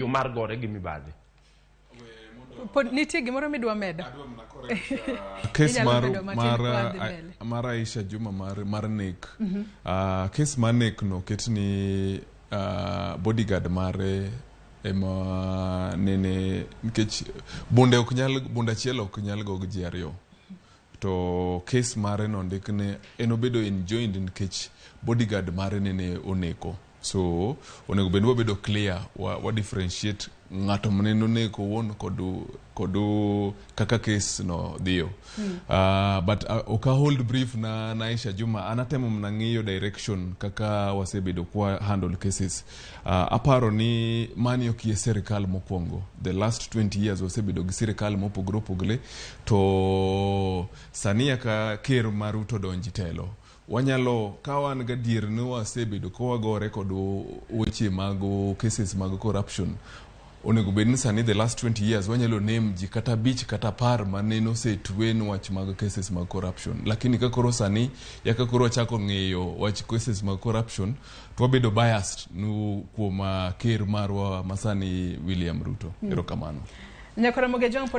Yo mar gore gi mibadhi. Pod nitie gimoro midwa medo? Kes Inyalo mar, medo matin mar, kwa dhi mbele. Mar Aisha Juma mar nek. Kes mar nek no ket ni bodyguard mare ema nene, nikech bunde ok nyal, bunde achiel ok nyal go gi ji ariyo. To kes mare no ndik ne en obedo enjoined nikech bodyguard mare nene oneko. So onego bed ni wabedo clear, wa differentiate ng'ato manene oneko owuon kod kaka case no dhiyo. But ok a hold brief na Aisha Juma, an atemo mana ng'iyo direction kaka wasebedo kwa handle cases. Aparo ni mani ok ye sirikal mokwongo. The last 20 years wasebedo gi sirikal mopogore opogore, to sani aka ker mar Ruto donji telo. Wanyalo ka wan gadier ni wasebedo ka wagore kod weche mag cases mag corruption, onego bed ni sani the last 20 years wanyalo name ji kata 5 kata 10 manene osetwe wach mag cases mag corruption. Lakini ka koro sani yaka koro wachako ng'iyo wach cases mag corruption, to wabedo biased nu kuom ker marwa masani William Ruto. Erokamano. Nyakora Mogejong pod.